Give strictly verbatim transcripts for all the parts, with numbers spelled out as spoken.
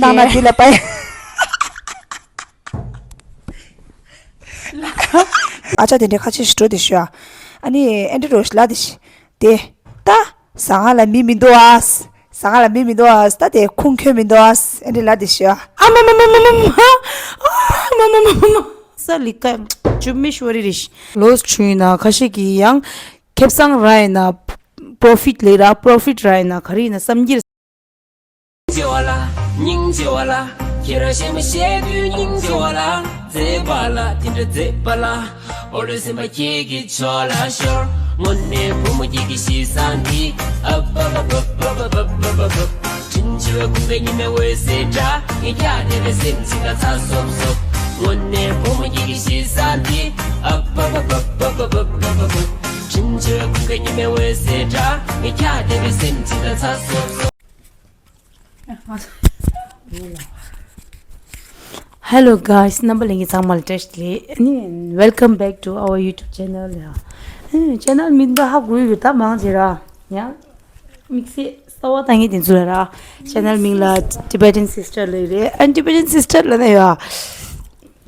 ནང་ན་དེ་ལ་པའི། ཨ་ཅག་དེ་འདྲའི་ཁ་ཆེ་ཞིག་འགྲོ་དེ་ཤོད་ཨ། ཨ་ནི་ཨེ་འདྲི་རོ་ཞིག་ལ་དེ་ཤི། དེ་ད་ཟ་ཁང་ལ་མི་མི་འདུག་ཨ། ཟ་ཁང་ལ་མི་མི་འདུག་ཨ། ད་དེ་ཁུངས་འཁྱོལ་མི་འདུག་ཨ། ཨེ་འདྲི་ལ་དེ་ཤོད་ཨ། ཨ་མ་མ་མ་མ་མ་མ། ཨ་མ་མ་མ་མ་མ། ས་ལི་ཀ་ཅུ་མི་ཤོ་རི་རི་ཤི། ལོས་བྱུང་ཡིན་ན་ཁ་ཤས་ཀྱིས་ཡང་ཁེ་བཟང་ར་ཡིན་ན་པོ་རོ་ཕིཊ་ལས་ར་པོ་རོ་ཕིཊ་ར་ཡིན་ན་ག་རེ་ཡིན་ན་བསམ་གྱིར། སྙིང་རྗེ་བ་ལ། སྙིང་རྗེ་བ་ལ། ཁྱེད་རང་ཞེ་མ་ཞེ་དུས་སྙིང་རྗེ་བ་ལ། མཛེས་པ་ལ་དེ་འདྲ་མཛེས་པ་ལ། འོ་རེ་སེམས་པ་ཁྱེད་ཀྱི་ཕྱོགས་ལ་ཤོར། དངོས་གནས་བུ་མོ་ཁྱེད་ཀྱི་གཤིས་བཟང་འདི། ཨ་པ་པ་པ། དྲིན་ཆེ་བའི་ཁུངས་དེ་ཉི་མའི་འོད་ཟེར་འདྲ། ངས་ཁྱེད་དེ་བས་སེམས་ཅིག་ལ་ཚ་སོབ་སོབ། དངོས་གནས་བུ་མོ་ཁྱེད་ཀྱི་གཤིས་བཟང་འདི། ཨ་པ་པ་པ། དྲིན་ཆེ་བའི་ཁུངས་དེ་ཉི་མའི་འོད་ཟེར་འདྲ། ངས་ཁྱེད་དེ་བས་སེམས་ཅིག་ལ་ཚ་སོབ་སོབ། Hello guys, རྣམ་པ་ལྷན་རྒྱས་ཚང་མ་ལ་བཀྲ་ཤིས་བདེ་ལེགས། ཨ་ནི་welcome back to our YouTube channel ཡ། ཨ་ནི་ཆེ་ནལ་མིང་ད་ཧ་གོ་ཡོད་ད་མང་ཆེ་ར། ཡང་དམིགས་བསལ་གསར་པ་བཏང་མཁན་དེ་ཚོ་ལ་ར། ཆེ་ནལ་མིང་ལ་Tibetan Sister ལབ་རེད། ཨ་ནི་Tibetan Sister ལབ་ན་ཡ།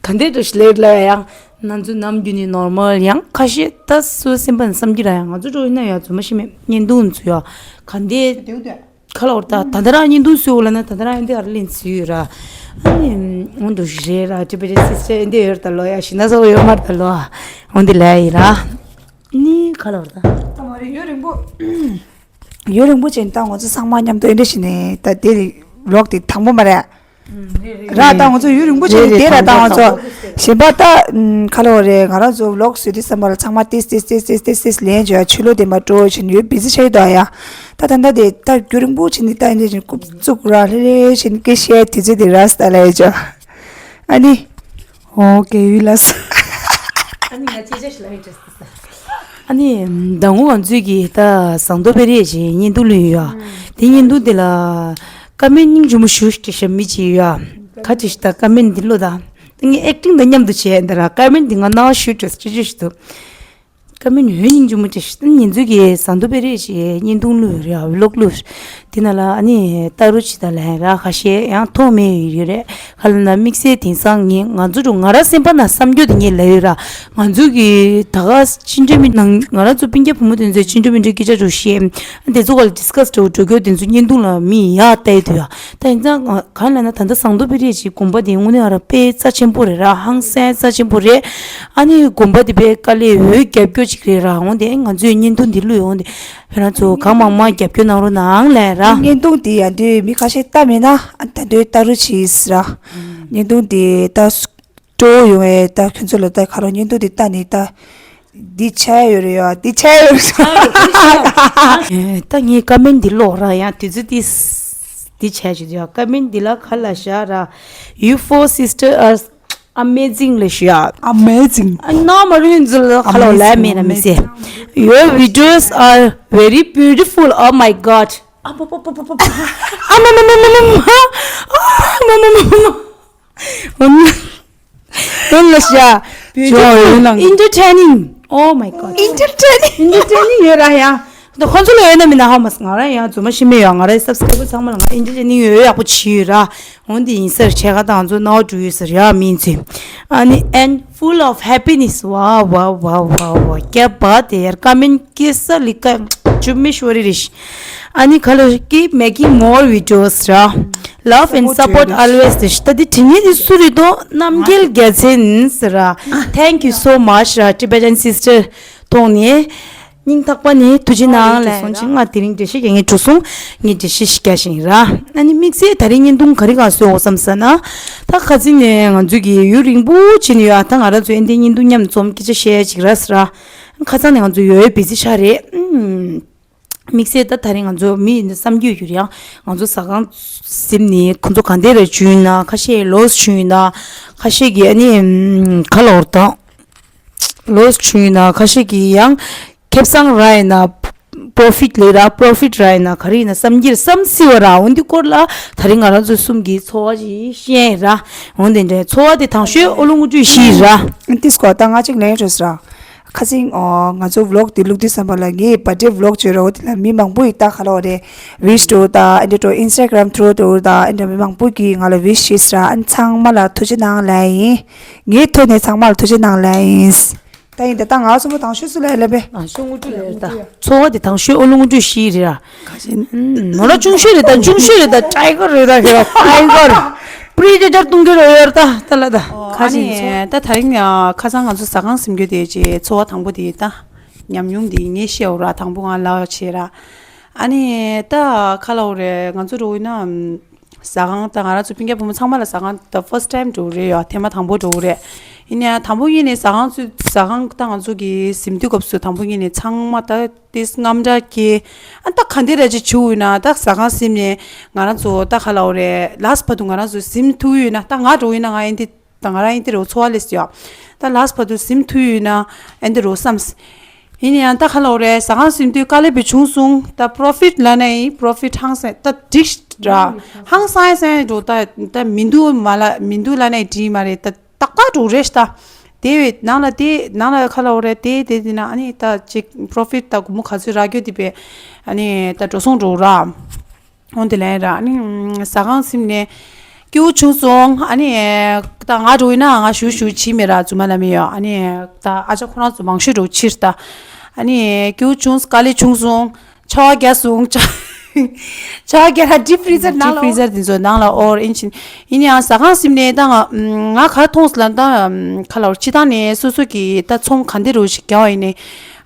ག་འདྲས་འདྲ་ཞིག་ལབ་ལ་ཡང་ང་ཚོ་ནམ་རྒྱུན་ནས་normal ཡང་ཁ་ཤས་ད་སུ་སེམས་པ་ནས་བསམ་གྱི་ར། ཡང་ང་ཚོ་འགྲོ་ཡིན་ན་ཡ་རྫུན་མ་ཤི་མེད་བརྙན་ཐུང་ཚོ་ཡ་ག་འདྲས། ཁ་ལོར་ད་ད་ལྟ་རང་བརྙན་ཐུང་བཟོས་འོ་ལ་ན་ད་ལྟ་རང་འདི་ཨར་ལིན་བཟོས་ཡོད་ར། ཨ་ནི་འོང་འདུག་ཞིག་རེད་ར། Tibetan Sister འདི་ཡོད་ད་ལོ་ཡ་ཞིག་ན་ཟོ་ཡོད་མར་ད་ལོ་འོང་འདི་ལ་ཡིན་ར། ནི་ཁ་ལོར་ད། ད་མ་རེད་ཡུན་རིང་པོ། ཡུན་རིང་པོ་ཅན་ད་ང་ཚོ་ཚང་མ་མཉམ་དུ་འདི་འདྲ་ཞིག་ནས་ད་དེ་རི་vlog དེ་དང་པོ་མ་རེད། ར་ད་ང་ཚོ་ཡུན་རིང་པོ་ཅན་དེ་ར་ད་ང་ཚོ་གཞན་པ་ད་ཁ་ལོ་རེད། ང་རང་ཚོ་vlog བཟོས་དུས་ཙམ་པ་ལ་ཚང་མ་ཏིས་ཏིས་ལན་བྱོས་ཆུ་ལོ་དེ་མ་འགྲོ་བཞིན་ཡོད་བི་ཟི་ཆགས་ཡོད་ད་ཡ། ད་ད་ད་དེ་ད་རྒྱུན་རིང་པོ་བྱས་ནས་ད་ཡིན་བཞིན་རྐུབ་བཙུགས་ར་ལྷེ་ལྷེ་བྱས་ནས་སྐད་བཤད་དུས་ཚོད་དེ་ར་སི་ད་ལ་ཡོད་ཅོ། ཨ་ནི་ཨོ་ཀེ་ཡུལ་ལ་ས། ཨ་ནི་ང་ཅི་ཅི་ཞིག་ལ་ཡོད་ཅོ་ས། ཨ་ནི་ཟླ་ངོ་ང་ཚོས་ཀྱི་ད་ཟངས་མདོག་དཔལ་རི་ཞེས་བརྙན་ཐུང་བླུགས་ཡོད་ཡ། དེ་བརྙན་ཐུང་དེ་ལ་ཀ་མེན་སྙིང་རྗེ་མོ་ཞུ་ཞེས་བྱ་མི་ཅིག་ཡོད་ཡ། ཁ་ཅིག་ད་ཀ་མེན་འདི་བླུགས་ད། ངས་ཨེག་ཊིང་དང་མཉམ་དུ་བྱས་འདི་ར་ཀ་མེན་འདི་ང་ནང་ཞུ་ཅོ་ཅི་ཅི་ཞིག་འདུག་ཀ་མེན་ཡོད་སྙིང་རྗེ་མོ་ཅིག་ཞིག་ད་ཉིན་ཚོད་ཀྱི་ཟངས་མདོག་དཔལ་རི་ཞེས་བརྙན་ཐུང་བླུགས་རེད་ཡ། ཝི་ལོག་བླུགས། དེ་ན་ལ་ཨ་ནི་ཏ་རུ་ཆི་ད་ལ་ཧན་ར་ཁ་ཤས་ཡང་མཐོང་མེད་ཡོད་རེད། ཁ་ལ་ན་དམིགས་བསལ་དེང་སང་ངས་ང་ཚོ་འགྲོ་ང་ར་སེམས་པ་ན་བསམ་རྒྱུ་དེ་ངས་ལབ་ཡོད་ར། ང་ཚོ་གི་ད་ག་ཅི་འདྲ་མི་ནང་ང་ར་ཚོ་སྤུན་ཀྱག་བུ་མོ་དེ་ཚོས་ཅི་འདྲ་མི་འདྲ་སྐད་ཆ་འགྲོ་ཤེས། དེ་ཚོ་ག་ལ་ཌི་སི་ཀ་སི་འགྲོ་འགྲོ་རྒྱུ་དེ་ཚོ་བརྙན་ཐུང་ལ་མི་ཡག་བལྟས་འདུག་ཡ། ད་ཡིན་ཙང་གང་ལ་ན་ད་ལྟ་ཟངས་མདོག་དཔལ་རི་ཞེས་དགོན་པ་དེ་དངོས་གནས་ཨ་ར་དཔེ་རྩ་ཆེན་པོ་རེད་ར། ཧང་སང་རྩ་ཆེན་པོ་རེད། ཨ་ནི་དགོན་པ་དེ་དཔེ་དཀའ་ལས་འོས་རྒྱབ་སྐྱོར་ཅིག་རེད་ར། འོང་དེ་ང་ཚོས་བརྙན་ཐུང་འདི་བླུགས་ཡོང་དེ་ཁྱེད་རང་ཚོ་གང་མང་མང་རྒྱབ་སྐྱོར་གནང་རོགས་གནང་ལབ་ར། བརྙན་ཐུང་འདི་ཡ་འདི་མི་ཁ་ཤས་ལྟ་མེད་ན་ཨ་ད་འདོད་ལྟ་རུ་ཆིས་ར། བརྙན་ཐུང་འདི་ལྟ་སྤྲོ་བོ་ཡོང་བས་ད་ཁྱོད་ཚོ་ལ་ད་ག་རང་བརྙན་ཐུང་འདི་ལྟ་ནི་ད་འདི་ཆ་ཡོད་རེད་ཡ། འདི་ཆ་ཡོད་རེད། ད་ངས་ཀ་མེན་འདི་ཀློག་ར་ཡང་དུས་ཚོད་འདི་འདི་ཆ་ཞིག་ཡ། ཀ་མེན་འདི་ལ་ཁ་ལ་བཞག་ར། You four sister are amazing ལ་ཞུ་ཡ། Amazing. ཨ་ནོ་མ་རུ་ཡིན་ཚུལ་ཁ་ལོ་ལ་མེད་ན་མི་སེ། Your videos are very beautiful. Oh my god. ཨ་པ་པ་པ་པ་པ། ཨ་མ་མ་མ་མ་མ། ཨ་མ་མ་མ་མ་མ། ཨོན་ལ་ཤ། Beautiful. Entertaining. Oh my god. Entertaining. Entertaining ཡོད་ར་ཡ། ད་ཁོང་ཚོ་ལ་ཡོད་ན་མིན་ན་ཧ་མ་སི་ང་རང་ཡང་རྫུན་མ་ཤི་མེད་ཡོད། ང་རའི་སབ་སི་ཀ་རའི་བར་ཚང་མ་ལ་ང་entertaining ཡོད་ཡག་པོ་བྱས་ཡོད་ར། འོན་ཏེ་ཡིན་སར་ཆེ་ཁ་དང་ཚོ་ནའོ་ཀྲུ་ཡོད་སར་ཡ་མིན་ཚེ། ཨ་ནི་and full of happiness. Wow wow wow wow wow. ཀྱ་བ་དེ་ཡར་ཀ་མེན་ཀེ་ས་ལི་ཀ་ཅུ་མི་ཤོ་རི་རི་ཤི། ཨ་ནི་ཁ་ལོ་keep making more videos ར། Love and support always དེ་ཤི་ད་དེ་དྲི་ངན་དེ་སུ་རེད་དོ་རྣམ་རྒྱལ་རྒྱལ་མཚན་ཟེར་ར། Thank you so much ར་Tibetan sister ཐོག་ནས། སྙིང་ཐག་པ་ནས་ཐུགས་རྗེ་གནང་ལ་སོང་ཅིག་ང་དེ་རིང་འགྲེལ་བཤད་རྒྱག་ངས་གྲུ་སོང་ངས་འགྲེལ་བཤད་ཞིག་རྒྱག་བཞིན་ར། ཨ་ནི་དམིགས་བསལ་ད་རིང་བརྙན་ཐུང་ག་རེ་གང་བཟོས་འོ་བསམ་ས་ན། ད་ཁ་ཚིག་ནས་ང་ཚོས་ཀྱི་ཡུན་རིང་པོ་བྱས་ནས་ཡོད་ཨ་ད་ང་རང་ཚོ་ཨེ་འདྲའི་བརྙན་ཐུང་མཉམ་འཛོམས་སྐད་ཆ་བཤད་ཡ་ཅིག་ར་ཟེར་ར། ཁ་སང་ནས་ང་ཚོ་ཡོད་ཡོད་བི་ཟི་ཆགས་རེད། ཨུམ། དམིགས་བསལ་ད་ད་རིང་ང་ཚོ་མི་ཡིན་ན་བསམ་རྒྱུ་ཡོད་རེད་ཡང་ང་ཚོ་ཟ་ཁང་ཟིན་ནས་ཁོ་ཚོ་གང་དེ་ར་བྱུང་ཡིན་ན་ཁ་ཤས་ལོས་བྱུང་ཡིན་ན་ཁ་ཤས་ཀྱིས་ཨ་ནི་ཁ་ལོར་དང་། ལོས་བྱུང་ཡིན་ན་ཁ་ཤས་ཀྱིས་ཡང་ཁེ་བཟང་རག་ཡིན་ན་པོ་རོ་ཕིཊ་ལས་ར་པོ་རོ་ཕིཊ་རག་ཡིན་ན་ག་རེ་ཡིན་ན་བསམ་གྱིར་བསམ་སྲིད་པ་ར། འོན་ཏེ་སྐོར་ལ་ད་རིང་ང་རང་ཚོ་གསུམ་གྱིས་ཚོར་བ་ཞིག་བཤད་ར། འོན་ཏེ་འདྲ་ཚོར་བ་དེ་དང་ཤོས་ཨོ་ལོ་ངུ་ཀྲུའི་ཤི་ར། ཏིས་ཀོ་ད་ང་གཅིག་ལན་རེད་ར། ཁ་སང་ཨོ་ང་ཚོ་vlog་དེ་བླུག་དུས་ཙམ་པ་ལ་ངའི་birthday vlog་བྱོས་རོགས་དེ་ལ་མི་མང་པོ་ཡིས་ད་ག་ལོ་རེད། wish་འགྲོ་ད་ཨེ་འདྲ་འགྲོ་Instagram through་འགྲོ་ད་ཨེ་འདྲ་མི་མང་པོ་གིས་ང་ལ་wish་བྱས་ར་ཨ་ཚང་མ་ལ་ཐུགས་རྗེ་གནང་ལབ་ཡིན། ངའི་ཐོག་ནས་ཚང་མ་ལ་ཐུགས་རྗེ་གནང་ལབ་ཡིན། ད་ཡིན་ད་ད་ང་ཚོ་མོ་དང་ཤོས་སུ་ལ་ལབ་པས། ཨ་ཤོ་དངོས་གྲུབ་ལས་ད། ཚོ་བ་དེ་དང་ཤོས་ཨོ་ལོ་དངོས་གྲུབ་ཤི་རེད་ར། ཁ་ཤས་ནོ་ར་ཆུང་ཤོས་རེད་ད་ཆུང་ཤོས་རེད་ད་tiger་རེད་ད་ཁྱོད་tiger་པྲི་ཇི་ཊར་གཏོང་གི་རོ་ཡོད་ད་ད་ལ་ད། ཨ་ཁ་ཤས་ནི་ད་ད་རིང་ཁ་སང་ང་ཚོ་ཟ་ཁང་ཟིན་རྒྱུ་དེ་ཅེ་ཚོ་བ་དང་པོ་དེ་ད་ཉམས་མྱོང་དེ་ངས་བཤད་འོ་ར་དང་པོ་ང་ལ་བ་བྱེད་ར། ཨ་ནི་ད་ཁ་ལ་འོ་རེད་ང་ཚོ་རོ་ཡིན་ན། ཟ་ཁང་ད་ང་རང་ཚོ་སྤུན་ཀྱག་བུ་མོ་ཚང་མ་ལ་ཟ་ཁང་ད་first time་འགྲོ་རེད་ཡ་ཐེངས་མ་དང་པོ་འགྲོ་རེད། ཡིན་ཡང་དང་པོ་ཉིད་ནས་ཟ་ཁང་ཚོ་ཟ་ཁང་ད་ང་ཚོ་གི་ཟིན་དུས་སྐབས་སུ་དང་པོ་ཉིད་ནས་ཚང་མ་ད་ཏིས་རྔམ་དྲག་གི་ཨ་ད་ག་འདི་ར་ཅིག་བྱུང་ཡོད་ན་ད་ཟ་ཁང་ཟིན་ནས་ང་རང་ཚོ་ད་ག་ལ་འོ་རེད་last་བར་དུ་ང་རང་ཚོ་ཟིན་ཐུབ་ཡོད་ན་ད་ང་འགྲོ་ཡིན་ན་ང་ཨེ་འདི་ད་ང་རང་ཨེ་འདི་རོ་ཚོ་བ་ལས་ཡ་ད་last་བར་དུ་ཟིན་ཐུབ་ཡོད་ན་ཨེ་འདི་རོ་བསམ། ཡིན་ཡང་ད་ག་ལ་འོ་རེད་ཟ་ཁང་ཟིན་དུས་དཀའ་ལས་པའི་བྱུང་སོང་ད་profit་ལ་ནས་ཡིན་profit་ཧང་སང་ད་འགྲིག་ར་ཧང་སང་སང་འགྲོ་ད་ད་མི་འདུག་མ་ལ་མི་འདུག་ལ་ནས་འགྲིག་མ་རེད་ད་ཏག་ཏག་འགྲོ་རེད་ད་དེ་བས་ནང་ལ་དེ་ནང་ལ་ག་ལ་འོ་རེད་དེ་དེ་དེ་ན་ཨ་ནི་ད་ཅིག་profit་ད་སྒོར་མོ་ག་ཚོད་རག་རྒྱུ་དེ་བས་ཨ་ནི་ད་འགྲོ་སོང་འགྲོ་ར། འོན་ཏེ་ལན་ར་ཨ་ནི་ཟ་ཁང་སིམ་ནས་སྐྱིད་པོ་བྱུང་སོང་ཨ་ནི་ད་ང་འགྲོ་ཡིན་ན་ང་ཞུ་ཞུ་བྱིས་མེད་ར་རྫུན་མ་ལ་མི་ཡོད་ཨ་ནི་ད་ཨ་ཅག་ཁོ་རང་ཚོ་མང་ཤོས་འགྲོ་ཕྱིར་ད་ཨ་ནི་སྐྱིད་པོ་བྱུང་དཀའ་ལས་བྱུང་སོང་ཆར་པ་བརྒྱབ་སོང་ཆར་ཆར་པ་བརྒྱབ་ར་deep freezer་ནང་deep ལ་freezer་དེ་ཚོ་ནང་ལ་ཨོར་ཨིན་ཕྱིན་ཡིན་ཡང་ཟ་ཁང་སིམ་ནས་ད་ང་ང་ག་མཐོང་སོང་ལ་ད་ཁ་ལ་བར་སྤྱི་བཏང་ནས་སོ་སོ་གི་ད་ཚོང་ག་འདི་རུ་ཞིག་རྒྱག་པ་ཡིན་ནས།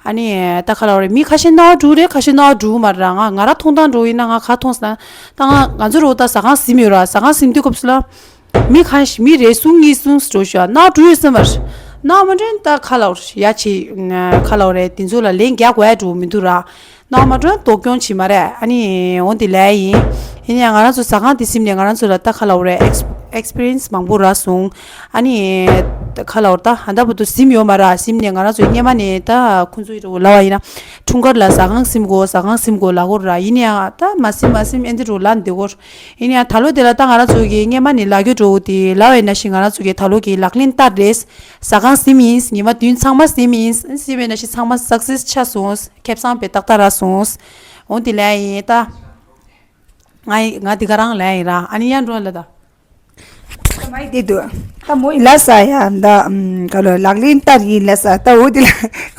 ཨ་ནི་ད་ག་ལ་རེད་མི་ཁ་ཤས་རྣ་བ་འགྲུག་རེད་ཁ་ཤས་རྣ་བ་འགྲུག་མ་རེད་ང་ང་ར་མཐོང་སྟངས་འགྲོ་ཡིན་ན་ང་ག་མཐོང་སོང་ད་ང་ང་ཚོ་རོ་ད་ཟ་ཁང་ཟིན་ཡོད་ར་ཟ་ཁང་ཟིན་དུས་སྐབས་སུ་ལ་མི་ཁ་ཤས་མི་རེ་ཟུང་གཉིས་ཟུང་འགྲོ་ཤོག་རྣ་བ་འགྲུག་ཡོད་སེམས་པར་རྣ་བ་མ་འགྲོ་ད་ག་ལ་རེད་ཡ་ཆེ་ག་ལ་རེད་དེ་ཚོ་ལ་ལན་རྒྱག་དགོས་ཡ་འགྲོ་མི་འདུག་ར་རྣ་བ་མ་འགྲོ་ན་སྡུག་གྱོང་ཆེ་མ་རེད་ཨ་ནི་འོན་ཏེ་ལས་ཡིན་ཡིན་ཡང་ང་རང་ཚོ་ཟ་ཁང་དེ་ཟིན་ནས་ང་རང་ཚོ་ལ་ད་ག་ལ་རེད་experience་མང་པོ་རག་སོང་ཨ་ནི་ད་ག་ལ་རེད་ད་ཧ་ད་བུ་དུ་ཟིན་ཡོད་མ་ར་ཟིན་ནས་ང་རང་ཚོ་སྔོན་མ་ནས་ད་ཁོང་ཚོ་ཡི་རོ་ལ་བ་ཡིན་ན། འཁྲུངས་སྐར་ལ་ཟ་ཁང་ཟིན་དགོས་ཟ་ཁང་ཟིན་དགོས་ལབ་དགོས་ར་ཡིན་ཡང་ད་མ་ཟིན་མ་ཟིན་ཨེ་འདི་རུ་ལབ་འདི་དགོས་ཡིན་ཡང་ད་ལོ་དེ་ལ་ད་ང་རང་ཚོ་གི་སྔོན་མ་ནས་ལབ་རྒྱུ་འགྲོ་དེ་ལབ་པ་ཡིན་ན་ཞིག་ང་རང་ཚོ་གི་ད་ལོ་གི་ལག་ལེན་བསྟར་རེད་ཟ་ཁང་ཟིན་ཡིན་ཉི་མ་བདུན་ཚང་མ་ཟིན་ཡིན་ཟིན་པ་ཡིན་ན་ཞིག་ཚང་མ་success་ཆགས་སོང་ཁེ་བཟང་པའི་ཏག་ཏག་རག་སོང་འོ་དེ་ལབ་ཡིན་ད་ང་ཡི་ང་འདི་ག་རང་ལབ་ཡིན་ར་ཨ་ནི་ཡང་འགྲོ་ལ་ད། མ་ཡི་དེ་དུ། ད་མོ་ཡི་ལ་ས་ཡ་ད་ག་ལོ་ལག་ལེན་བསྟར་ཡིན་ལ་ས་ད་འོ་དེ་ལ་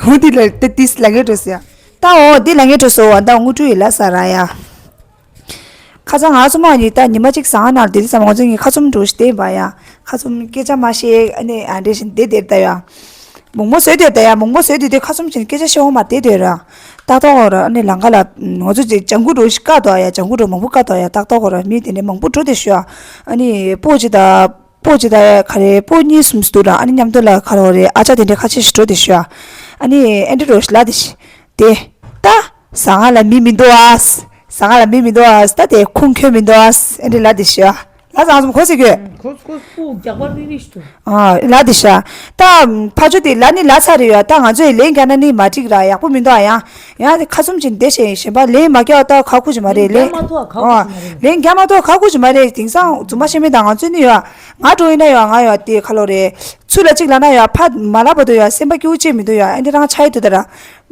འོ་དེ་ལ་ད་ཏིས་ལ་ངེ་འགྲོ་ས་ཡ། ད་འོ་དེ་ལ་ངེ་འགྲོ་སོ་བ་ད་དངུལ་ཀྲུའུ་ཡི་ལ་ས་ར་ཡ། ཁ་སང་ང་ཚོ་མ་ཡི་ད་ཉི་མ་གཅིག་ཟ་ཁང་ནང་དེ་དུས་ཙམ་ང་ཚོ་ངི་ཁ་ཚུམ་འགྲོ་ཞིག་བསྟན་པ་ཡ། ཁ་ཚུམ་སྐད་ཆ་མ་བཤད་ཨ་ནི་ཨ་འདྲེ་བཞིན་བསྡད་བསྡད་ད་ཡ། མོག་མོག་བཟོས་དེ་ད་ཡ་མོག་མོག་བཟོས་དེ་དེ་ཁ་ཚུམ་བཞིན་སྐད་ཆ་བཤད་འོང་མ་བསྡད་དེ་ར། ཏག་ཏག་འོ་ར་ཨ་ནི་ལང་ཀ་ལ་ང་ཚོ་ཅིག་ལྗང་གུ་འགྲོ་ཞིག་བཀག་ཏོ་ཡ་ལྗང་གུ་འགྲོ་མང་པོ་བཀག་ཏོ་ཡ་ཏག་ཏག་འོ་ར་མི་དེ་འདྲ་མང་པོ་འགྲོ་དེ་ཤོ་ཨ་ནི་སྤོ་ཅི་ད། སྤོ་ཅི་ད་ག་རེ་སྤོ་གཉིས་གསུམ་ཞིག་འདུག་ར་ཨ་ནི་མཉམ་དུ་ལ་ག་རེ་འོ་རེ་ཨ་ཅག་དེ་འདྲ་ཁ་ཆེ་ཞིག་འགྲོ་དེ་ཤོ་ཨ་ནི་ཨེ་འདྲ་རོ་ཞིག་ལ་དེ་ཤི་དེ་ད་ཟ་ཁང་ལ་མི་མི་འདུག་ཨ། ཟ་ཁང་ལ་མི་མི་འདུག་ཨ་ད་དེ་ཁུངས་འཁྱོལ་མི་འདུག་ཨ་ཨེ་འདྲ་ལ་དེ་ཤོ་ལ་ཟ་ཁང་གོ་ཟེར་གི་ཁོ་ཁོ་སྤུ་རྒྱག་པ་རིག་རིག་ཞིག་འདུག་ཨ་ལ་དེ་ཤ། ད་ཕ་ཆུ་དེ་ལ་ནི་ལ་ཚ་རེ་ཡོད། ད་ང་ཚོས་ལན་རྒྱག་ན་ནི་མ་འགྲིག་ར་ཡག་པོ་མི་འདུག་ཨ་ཡང་། ཡང་དེ་ཁ་ཚུམ་ཅིག་བསྡད་བྱས་གཞན་པ་ལན་མ་རྒྱག་ད་ཁག་ཁུ་ཅིག་མ་རེད་ལན། ལན་རྒྱག་མ་ཐུབ་ཁག་ཁུ་ཅིག་མ་རེད། དེང་སང་རྫུན་མ་བཤད་མི་དང་ང་ཚོས་ནི་ཡོད། ང་འགྲོ་ཡིན་ན་ཡོད་ང་ཡོད་དེ་ཁ་ལོ་རེད། ཚུར་ལ་གཅིག་ལབ་ན་ཡོད་ཕ་མ་ལབ་པ་དུ་ཡོད་སེམས་པ་སྐྱིད་པོ་བྱེད་མི་འདུག་ཡོད་ཨེ་འདི་རང་ཆ་ཡི་འདུག་ད་ར།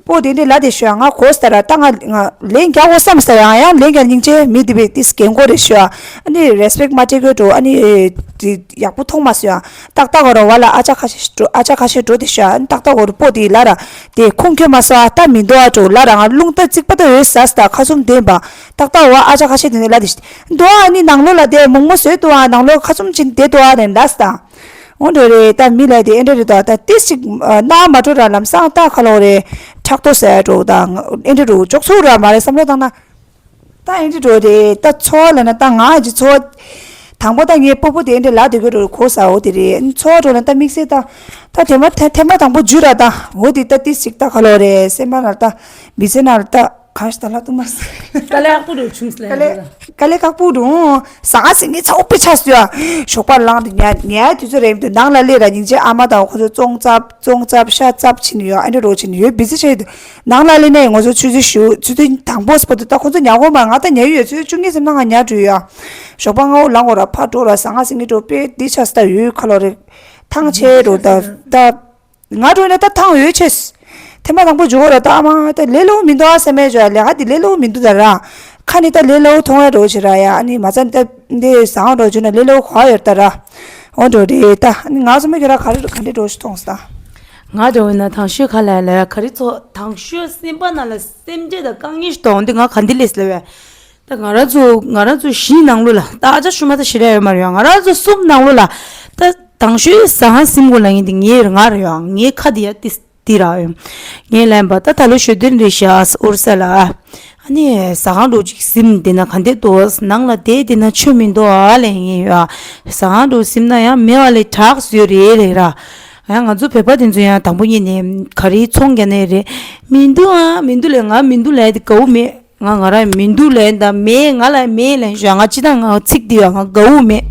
སྤོ་དེ་འདྲས་ལ་དེ་ཤོད་ང་གོ་སྟེ་ར་ད་ང་ང་ལན་རྒྱག་དགོས་བསམ་སྟེ་ར་ཡང་ལན་རྒྱག་སྙིང་རྗེ་མི་དེ་བས་ཏིས་རྒན་གོ་རེ་ཤོད། ཨ་ནི་རེ་སི་པེག་མ་སྤྲད་གོ་འགྲོ་ཨ་ནི་དེ་ཡག་པོ་མཐོང་མ་སོང་ཡ། ཏག་ཏག་གོ་ར་བ་ལ་ཨ་ཅག་ཁ་ཤས་ཤིག་འགྲོ་ཨ་ཅག་ཁ་ཤས་འགྲོ་དེ་ཤོད་ཨ་ནི་ཏག་ཏག་གོ་ར་སྤོ་དེ་ལ་ར་དེ་ཁུངས་འཁྱོལ་མ་སོང་ཨ་ད་མི་འདུག་ཨ་འགྲོ་ལ་ར་ང་རླུང་རྟ་རྩིག་པ་ད་འོད་ཟ་སྟ་ཁ་ཚུམ་ལྡན་པ་ཏག་ཏག་བ་ཨ་ཅག་ཁ་ཤས་དེ་ནས་ལ་དེ་ཤི་འདུག་ཨ་ནི་ནང་ལོགས་ལ་དེ་མོག་མོག་བཟོས་འདུག་ཨ་ནང་ལོགས་ཁ་ཚུམ་ཅིན་དེ་འདུག་ཨ་ནས་ལ་སྟ། འོ་འདྲ་རེད་ད་མི་ལ་དེ་ཨེ་འདྲ་རེད་ད་ད་ཏིས་ཅིག་རྣ་མ་འགྲོ་ར་ལམ་སང་ད་ཁ་ལོ་རེད་ཁྲག་ཏོ་ཟ་འགྲོ་ད་ཨེ་འདྲ་རུ་ཅོག་ཚོ་ར་མ་རེད་བསམ་བློ་བཏང་ན། ད་ཨེ་འདྲ་འགྲོ་རེད་ད་ཚོ་ལ་ན་ད་ང་ཅི་ཚོ། དང་པོ་ད་ངའི་སྤོ་བོ་དེ་ཨེ་འདྲ་ལ་དེ་གོ་རུ་གོ་ས་འོ་དེ་རེད་ཚོ་འགྲོ་ན་ད་དམིགས་བསལ་ད། ད་དེ་མ་ཐེ་ཐེ་མ་དང་པོ་འཇུ་ར་ད་འོ་དེ་ད་ཏིས་ཅིག་ད་ཁ་ལོ་རེད་སེམས་པ་ན་ད་མི་ཚེ་ན་ད། གང་ཞིག་ད་ལ་ཏུ་མ་སི། དཀའ་ལས་ཁག་པོ་འགྲོ་བྱུང་སི་ལ་དཀའ་ལས་ཡ་དཀའ་ལས་ཁག་པོ་འགྲོ། ཟ་ཁང་ཟིན་ངེ་ཚ་འུ་པེ་ཆ་སུ་ཡ། ཞོགས་པ་ལངས་ཏེ་ཉལ་ཉལ་དུས་ཚོད་རེད་འདུག་ནང་ལ་སླེབས་ར་སྙིང་རྗེ་ཨ་མ་དང་ཁོ་ཚོ་བཙོང་རྩབ་བཙོང་རྩབ་ཤ་རྩབ་ཕྱིན་ཡོད་ཨ་འདྲ་རོ་ཕྱིན་ཡོད་བི་ཟི་བྱས་འདུག་ནང་ལ་སླེབས་ནས་ང་ཚོ་ཆུ་ཚོད་བཞི་ཆུ་ཚོད་དང་པོ་སི་པ་འདུག་ད་ཁོ་ཚོ་ཉལ་གོ་མ་ང་ད་ཉལ་ཡོད་ཆུ་ཚོད་བཅུ་གཉིས་ཙམ་ན་ང་ཉལ་འགྲོ་ཡོད། ཞོགས་པ་སྔ་བོ་ལངས་གོ་ར་ཕར་འགྲོ་ར་ཟ་ཁང་ཟིན་གི་འགྲོ་པེ་འདི་ཆ་སི་ད་ཡོད་ཁ་ལོ་རེད་ཐང་ཆེ་རོ་ད་ད། ང་འགྲོ་ན་ད་ཐང་འོད་ཆེ། ཐེངས་མ་དང་པོ་འཇུག་ར་ད་ཨ་མ་ད་ལས་སླ་པོ་མི་འདུག་ཨ་སེམས་མེད་འཇོག་ལས་ཀ་འདི་ལས་སླ་པོ་མི་འདུག་ད་ར། ཁ་ནས་ད་ལས་སླ་པོ་མཐོང་ཡ་འགྲོ་ཞིག་ར་ཡ། ཨ་ནི་མ་ཚད་ད་འདི་ཟ་ཁང་འགྲོ་བྱུང་ན་ལས་སླ་པོ་གོ་ཡོད་ད་ར། འོ་འགྲོ་རེད་ད། ཨ་ནི་ང་ཚོ་མི་ཁྱོད་ར་ག་རེ་ག་འདྲ་འགྲོ་ཞིག་མཐོང་སོང་ད། ང་འདྲ་བོ་ན་དང་ཤོས་ཁ་ལ་ལ་ག་རེ་ཚོ་དང་ཤོས་སེམས་པ་ནང་ལ་སེམས་ཁྲལ་དང་དཀའ་ངལ་ཞིག་མཐོང་འདི་ང་ག་འདི་ལས་སླ་བས། ད་ང་རང་ཚོ་ང་རང་ཚོ་བཞི་ནང་ལོ་ལ་ད་ཨ་ཅག་ཤུ་མ་ད་ཞེ་དྲག་ཡོད་མ་རེད་ཡ། ང་རང་ཚོ་གསུམ་ནང་ལོ་ལ་ད་དང་ཤོས་ཟ་ཁང་ཟིན་དགོས་ལ་ཡིན་དེ་ངའི་རེད་ང་རེད་ཡ། ངའི་ཁ་དེ་ཡ་ཏི་ཏི་ར་ཡོད། ངའི་ལན་པ་ད་ད་ལོ་ཞོ་སྟོན་རེད་ཤག་ཨུར་ས་ལ། ཨ་ནི་ཟ་ཁང་འགྲོ་ཅིག་ཟིན་དེ་ན་ག་འདྲ་འདུག་ནང་ལ་བསྡད་དེ་ན་ཆོ་མི་འདུག་ཨ་ལས་ངའི་ཡ། ཟ་ཁང་འགྲོ་ཟིན་ན་ཡང་མེད་པ་ལས་དྲག་ཟོས་རེད་ལས་ར། ཡང་ང་ཚོ་བོད་པ་དེ་ཚོ་ཡང་དང་པོ་ཉིད་ནས་ག་རེ་ཚོང་རྒྱག་ནས་རེད། མི་འདུག་ཨ་མི་འདུག་ལས་ང་མི་འདུག་ལས་དེ་དགའ་བོ་མེད། ང་ང་རང་མི་འདུག་ལན་དང་མེད་ང་ལ་མེད་ལན་ཞོག་ང་ཅི་དང་ང་ཚིག་འདི་ཡོད་ང་དགའ་བོ་མེད།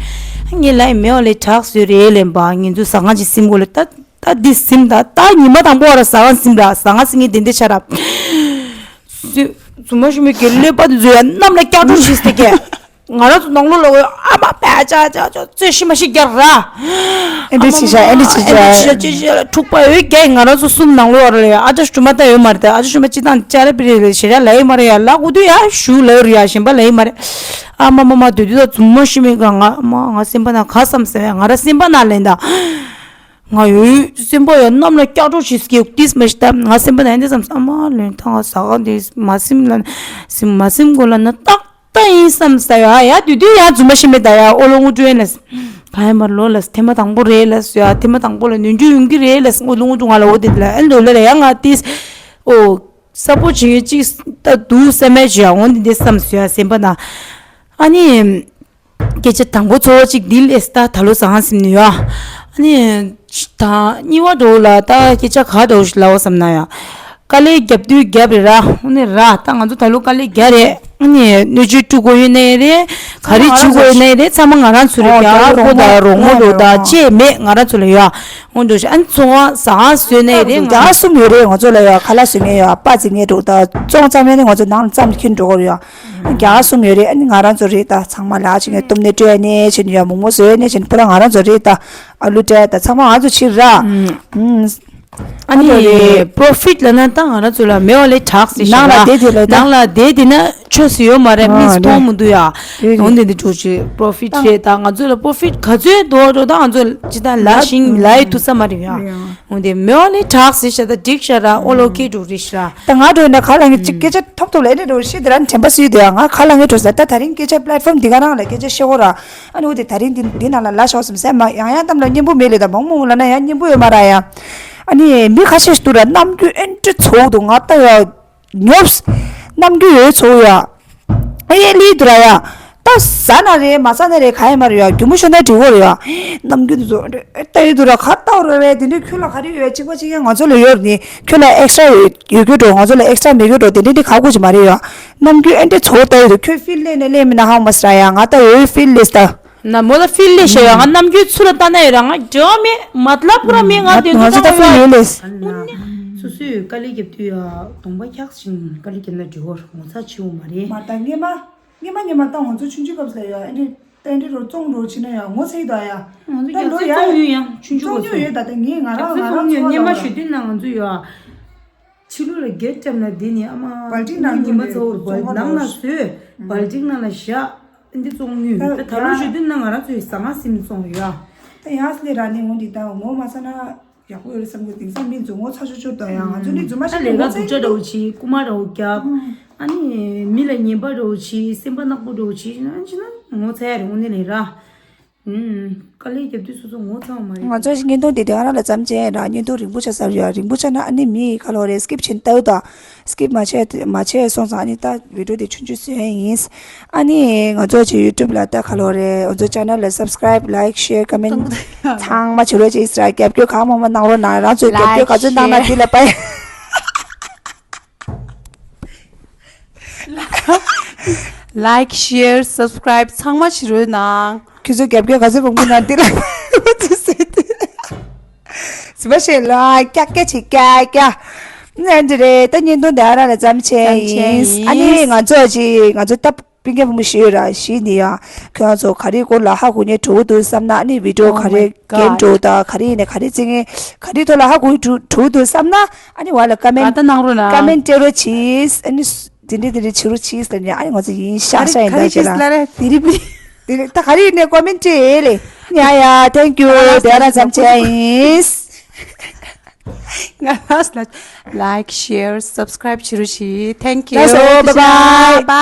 ངས་ལན་མེད་པ་ལས་དྲག་ཟོས་རེད་ལན་པ་ངེད་ཚོ་ཟ་ཁང་ཅིག་ཟིན་དགོས་ལ་ད་ད་འདི་ཟིན་ད་ད་ཉི་མ་དང་པོ་བ་ར་ཟ་ཁང་ཟིན་ར་ཟ་ཁང་ཟིན་ངས་དེ་འདྲ་ཆ་ར། སུ་རྫུན་མ་ཤུ་མོའི་གི་ཀླད་པ་འདི་ཚོ་ཡ་གནམ་ལ་སྐྱག་གྲོགས་བྱེད་སྟེ་གས། ང་རང་ཚོ་ནང་ལོགས་ལ་འོ་ཨ་མ་པད་ཅག་ཅག་ཅག་རྩོད་ཤི་མ་ཤི་རྒྱག་ར། ཨེ་འདྲ་ཅི་བྱ་ཨེ་འདྲ་ཅི་ཨེ་འདྲ་ཅི་བྱ་ཅི་བྱ་ལ་འཁྲུག་པ་ཡོད་རྒྱ་ང་རང་ཚོ་གསུམ་ནང་ལོགས་ར་ལ་ཡ་ཨ་ཅག་ཤུ་མ་ད་ཡོད་མ་རེད་ད་ཨ་ཅག་ཤུ་མ་ཅི་དང་ཅ་ར་པི་རེ་ལ་ཞེ་ར་ལ་ཡི་མ་རེད་ཡ་ལ་གུ་དུ་ཡ་ཞུ་ལ་ཡོད་ར་ཡ་གཞན་པ་ལ་ཡི་མ་རེད། ཨ་མ་མ་མ་དུས་དུས་ད་རྫུན་མ་ཤུ་མི་ག་ང་མ་ང་སེམས་པ་ན་ག་བསམ་ཟེར་ང་ར་སེམས་པ་ན་ལན་ད། ང་ཡོད་སེམས་པ་ཡང་གནམ་ལ་སྐྱག་གྲོགས་ཤིག་སྐྱེ་ཏིས་མ་ཤི་ད་ང་སེམས་པ་ན་ཡང་འདི་བསམ་ཨ་མ་ལོན་ད་ང་ཟ་ཁང་འདི་མ་སེམས་ལ་སེམས་མ་སེམས་གོ་ལ་ན་ཏག་ཏག་ཡིན་བསམ་ས་ཡ་ཡ་དུས་དུས་ཡང་རྫུན་མ་ཤི་མེད་ད་ཡ་ཨོ་ལོ་ངུ་ཀྲུ་ཡན་ལ་ག་ཡ་མར་ལོ་ལ་ཐེངས་མ་དང་པོ་རེད་ལ་སུ་ཡ་ཐེངས་མ་དང་པོ་ལ་ནུས་རྒྱུ་ཡོང་གི་རེད་ལ་ཨོ་ལོ་ངུ་ཀྲུ་ང་ལ་འོ་དེ་ལ་ཨེ་འདོད་ལ་ཡ་ང་ཏིས་ཨོ་ས་པོ་བྱེད་ཡོད་ཅིག་ད་དུ་སེམས་མེད་ཅི་ཡ་འོ་འདི་འདི་བསམ་སུ་ཡ་སེམས་པ་ན་ཨ་ནི། སྐད་ཆ་དང་པོ་ཚོ་གཅིག་འདི་ལས་ད་ད་ལོ་ཟ་ཁང་ཟིན་ནས་ཡོད། ཨ་ནི། ད་གཉིས་པ་འགྲོ་ལ་ད་སྐད་ཆ་ག་འགྲོ་ཞིག་ལའོ་བསམ་ན་ཡ། དཀའ་ལས་རྒྱབ་དུས་རྒྱབ་རེད་ར། ཨ་ནི་ར་ད་ང་ཚོ་ད་ལོ་དཀའ་ལས་རྒྱག་རེད། ཨ་ནི་སྣོད་བཅུད་བཀྲུ་དགོས་ཡོད་ནའི་རེད། ག་རེ་བྱེད་དགོས་ཡོད་ནའི་རེད་ཚང་མ་ང་རང་ཚོ་རེད་རྒྱ་རོགས་པོ་དང་རོགས་མོ་རོགས་དང་བཅས་མེད་ང་རང་ཚོ་ལ་ཡོད། འོ་འགྲོ་ཞིག་ཨ་ནི་ཚོང་བ་ཟ་ཁང་བཟོས་ནའི་རེད་ང་རང་གསུམ་ཡོད་རེད་ང་ཚོ་ལ་ཡོད་ཁ་ལག་བཟོ་མཁན་ཡོད་པ་བརྩིགས་མཁན་རོགས་དང་བཙོང་རྩ་མེད་ནི་ང་ཚོ་ནང་ལ་རྩམ་ཁྱེར་འགྲོ་གི་རེད་ཡོད། རྒྱ་གར་གསུམ་ཡོད་རེད། ཨ་ནི་ང་རང་ཚོ་རེད་ད་ཚང་མ་ལ་ཅིག་ནས་གཏུམ་ནས་སྤྲད་ནས་བྱས་ནས་ཡ་མོག་མོག་བཟོས་ནས་བྱས་ནས་ཕོ་ལ་ང་རང་ཚོ་རེད་ད་ཨ་ལུ་སྤྲད་ད་ཚང་མ་ང་ཚོ་ཕྱིར་ར། ཨ་ཨ་ནི་ནི་རེད། པོ་རོ་ཕིཊ་ལབ་ན་ད་ང་རང་ཚོ་ལ་མེད་པ་ལས་དྲག་ཟེར་ཤག་ནང་ལ་བསྡད་དེ་ལ་ད་ནང་ལ་བསྡད་དེ་ན་ཆོས་སུ་ཡོད་མ་རེད་མིས་མཐོང་མི་འདུག་ཡ། རེད་རེད། འོན་ཏེ་འདི་འགྲོ་ཆེ་པོ་རོ་ཕིཊ་རེད་ད་ང་ཚོ་ལ་པོ་རོ་ཕིཊ་ག་ཚོད་འདུག་འགྲོ་ད་ང་ཚོ་ཅི་ད་ལ་ཞིང་ལ་ཡི་ཐུག་ས་མ་རེད་ཡ། འོན་ཏེ་མེད་པ་ལས་དྲག་ཟེར་ཤག་ད་འགྲིག་ཤག་ར་ཨོ་ལོ་ཁེ་འགྲོ་རེད་ཤག་ད་ང་འགྲོ་ཡིན་ན་ག་ལ་ངས་ཅིག་སྐད་ཆ་ཐོབ་ཐོབ་ལ་ཨེ་འདྲ་འགྲོ་ཤི་དེ་ར་དྲན་པ་སུས་དེ་ཡང་ང་ག་ལ་ངས་འགྲོ་ཟེར་ད་ད་རིང་སྐད་ཆ་པི་ལེཊ་ཕོམ་འདི་ག་རང་ལ་སྐད་ཆ་བཤད་འོ་ར། ཨ་ནི་འོ་དེ་ད་རིང་འདི་འདི་ནང་ལ་ལ་ཤོག་སམ་སེ་མ་ཡང་ཡང་གཏམ་ལ་སྙན་པོ་མེད་ལེ་ད་མང་མང་ལ་ན་ཡང་སྙན་པོ་ཡོད་མ་ར་ཡ། ཨ་ནི་མི་ཁ་ཤས་ཤིག་འདུག་ར་རྣམ་འགྱུར་ཨེ་འདྲ་ཚོགས་འདུག་ང་ལྟ་ཡ། ཉོབས། རྣམ་འགྱུར་ཡོད་ཚོགས་ཡ། ཨེ་ལི་འདུག་ར་ཡ། ད་ཟ་ན་རེད་མ་ཟ་ན་རེད་ག་ཡ་མ་རེད་ཡ་རྒྱུ་མོ་ཤོར་ན་འགྲིག་གོ་རེད་ཡ། རྣམ་འགྱུར་འདི་ཚོ་ཨེ་ལྟ་ཡི་འདུག་ར་ག་ལྟ་ར་རེད་དེ་འདྲའི་ཁྱོད་ལ་ག་རེ་ཡོད་གཅིག་པ་གཅིག་ཡ་ང་ཚོ་ལ་ཡོད་རེད་ནི་ཁྱོད་ལ་ཨེག་སི་ཊ་ཡོད་ཡོད་རྒྱུ་འགྲོ་ང་ཚོ་ལ་ཨེག་སི་ཊ་མེད་རྒྱུ་འགྲོ་དེ་འདྲ་འདི་ག་གོ་ཅི་མ་རེད་ཡ། རྣམ་འགྱུར་ཨེ་འདྲ་ཚོགས་ལྟ་ཡི་འདུག་ཁྱོད་ཕིལ་ལེ་ནས་ལེ་མི་ན་ཧའོ་མ་སི་ར་ཡ་ང་ལྟ་ཡོད་ཕིལ་ལེ་སི་ད། ན་མོ་ལ་ཕིལ་ལེ་ཤ་ཡ་ང་རྣམ་འགྱུར་ཚུར་ལ་ལྟ་ན་ཡོད་ར་ང་འབྲེལ་བ་མེད་མ་ལབ་པོ་ར་མེད་ང་དེ་ང་ཚོ་ཚོ་ད་ད་ཕིལ་ཡོད་ལེ། སོ་སོའི་དཀའ་ལས་རྒྱབ་དུས་ཡ་གདོང་པ་འཁྱག་ཞིང་དཀའ་ལས་རྒྱབ་ན་འགྲིག་གོ་ངོ་ཚ་ཆེ་བོ་མ་རེད། མ་ད་སྔས་མ་སྔས་མ་སྔས་མ་ད་ང་ཚོ་ཆུང་ཆུང་སྐབས་ལ་ཡ་ཨེ་འདྲ་ཨེ་འདྲ་རོ་བཙོང་རོ་བྱེད་ན་ཡ་ངོ་ཚ་ཡི་ད་ཡ། ང་ཚོ་ད་རྒྱ་ལོ་ཚ་ཡ་བཙོང་ཡོད་ཡ་ཆུང་ཆུང་བཙོང་ཡོད་ཡོད་ད་ད་ངས་ང་རང་ང་རང་ཚོ་ལ་སྔས་མ་ཞུ་དུས་ན་ང་ཚོ་ཡ། ཕྱི་ལོགས་ལ་སྒེར་བཀྲམ་ན་འདི་ནི་ཨ་མ་བལ་ཏིག་ནང་ཉི་མ་ཚ་བོར་བལ་ནང་ན་བཟོས་བལ་ཏིག་ནང་ལ་བཞག་འདི་བཙོང་ནུས་ད་ད་ལོ་ཞུ་དུས་ན་ང་རང་ཚོའི་ཟ་ཁང་སིམ་བཙོང་ཡོད་ཨ། ད་ཡང་སླེ་ར་ནི་འོང་འདི་ད་ངོ་མ་ཚ་ན་ཡག་པོ་ཡོད་རེད་བསམ་གི་དེང་སང་མི་འཛུ་ངོ་ཚ་ཆོ་ཆོ་ད་ཡང་ང་ཚོ་ནི་རྫུན་མ་ད་ཤེས་ལས་ཀ་ངོ་ཚ་སྡུག་ཅག་འདྲ་བོ་བྱེད་རྐུ་མ་འདྲ་བོ་རྒྱབ་ཨ་ནི་མི་ལ་ངན་པ་འདྲ་བོ་བྱེད་སེམས་པ་ནག་པོ་འདྲ་བོ་བྱེད་ཅི་ན་ཅི་ན་ངོ་ཚ་ཡ་རེད་འོང་ནི་ལས་ར། ཨུམ། དཀའ་ལས་རྒྱབ་དུས་སོ་སོ་ངོ་ཚ་བ་མ་རེད། ང་ཚོ་བརྙན་ཐུང་འདི་དེ་ག་རང་ལ་ཙམ་བྱས་ར་བརྙན་ཐུང་རིང་པོ་ཆགས་ཚར་ཡོད་རིང་པོ་ཆགས་ན་ཨ་ནི་མི་ཁ་ལོ་རེ་སི་ཀིབ་བྱེད་ལྟ་བུ་དང་སི་ཀིབ་མ་བྱས་མ་བྱས་སོང་ཙང་ཨ་ནི་ད་བི་ཌིའོ་དེ་ཆུང་ཆུང་བཟོས་ཡིན། ཨ་ནི་ང་ཚོ་ཅི་ཡུ་ཊུབ་ལ་ལྟ་ཁ་ལོ་རེ་ང་ཚོ་ཆེ་ནལ་ལ་སབ་སི་ཀ་རའིབ་ལའིཀ་ཤེར་ཀོ་མེན་ཊི་ཚང་མ་བྱེད་རོགས་བྱེད་ཨིས་ར་རྒྱབ་སྐྱོར་གང་མང་མང་གནང་རོགས་གནང་རང་ཚོའི་རྒྱབ་སྐྱོར་ག་ཚོད་གནང་ན་དེ་ལ་པའི། ལའིཀ་ཤེར་སབ་སི་ཀ་རའིབ་ཚང་མ་བྱེད་རོགས་གནང་། ཁྱོད་ཚོ་རྒྱབ་སྐྱོར་ག་ཚོད་མང་པོ་གནང་འདི་ལ་ཚོད་ཟེར་ཏེ། སུ་བ་ཤེ་ལ་ཀྱག་ཀྱག་ཆི་ཀྱག་ཀྱག་ནན་འདི་རེད་ད་བརྙན་ཐུང་འདི་ཨ་ར་ལ་ཙམ་བྱས་ཙམ་བྱས་ཡིན། ཡིན། ཨ་ནི་ང་ཚོ་ཅི་ང་ཚོ་སྟབས་ སྤུན་ཀྱག་བུ་མོ་ཞིག་ཡོད་ར་ཞིག་ནི་ཡ། ཁྱོད་རང་ཚོ་ག་རེ་སྐོར་ལ་ཧ་གོ་ཉེ་འགྲོ་གི་འདུག་བསམ་ན། ཨ་ནི་བི་ཌི་ཡོ་ག་རེ་རྒན་འགྲོ་ད་ག་རེ་ཡིན་ནས་ག་རེ་བརྩི་ངེས་ག་རེ་ཐོག་ལ་ཧ་གོ་འགྲོ་འགྲོ་གི་འདུག་བསམ་ན། ཨ་ནི་བ་ལ་ཀ་མེན་ད་གནང་རོགས་གནང་། ཀ་མེན་སྤྲད་རོགས་གྱིས། ཨ་ནི་དེ་འདྲས་དེ་འདྲས་བྱེད་རོགས་གྱིས་ལ་ནི། ཨ་ནི་ང་ཚོ་ཡིན་ཤག་ཤག་ཡིན་ད་ཅེ་ལ་དེ་རི་པི་རི་དེ་ད་ག་རེ་ཡིན་ནས་ཀོ་མེན་སྤྲད་ལེ། ཡ་ཡ། Thank you. དེ་རང་ཙམ་བྱས་ཡིན། ང་ལ་like, share, subscribe བྱེད་རོགས་གྱིས། Thank you. That's all. Bye bye.